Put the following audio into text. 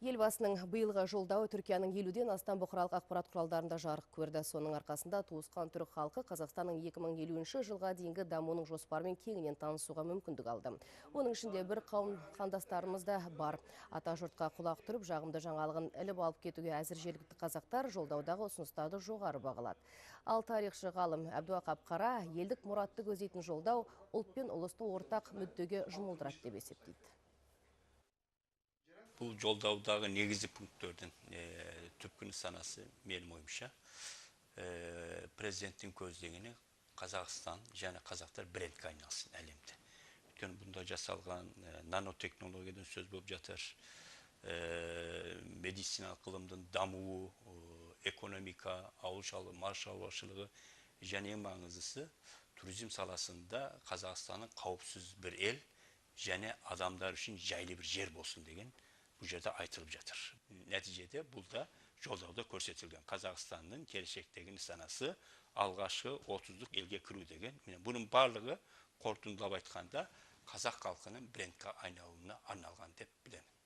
Елбасының биылғы жолдауы Түркияның 50-ден астам бұқаралық ақпарат құралдарында жарық көрді. Соның арқасында туысқан түрік халқы Қазақстанның 2050 жылға дейінгі дамуының жоспарымен кеңінен танысуға мүмкіндік алды. Оның ішінде бір қауым қандастарымыз да бар. Ата жұртқа құлақ түріп, жағымды жаңалығын іліп алып кетуге әзір жергілікті қазақтар жолдаудағы ұсыныстарды жоғары бағалады. Ал тарихшы ғалым Әбдуақап Қара елдік мұратты көздейтін жолдау ұлт пен ұлысты ортақ мүддеге жұмылдырады деп есептейді. Бұл жолдаудағы негізгі пункттердің түпкі нысанасы, менің ойымша, президенттің көздегені Қазақстан және қазақтар брендке айналсын әлемде. Өйткені бұнда жасалған нанотехнологиядан сөз болып жатыр, медициналық ғылымдың дамуы, экономика, ауыл мал шаруашылығы және ең маңыздысы туризм саласында Қазақстанның қауіпсіз бір ел және адамдар үшін жайлы бір жер болсын деген бұл жерде айтылып жатыр. Нәтижеде бұл да жолдауда көрсетілген Қазақстанның келешектегі нысанасы алғашқы 30-лық елге кіру деген. Міне, бұның барлығы қорытындылап айтқанда қазақ халқының брендке айналуына арналған деп білемін.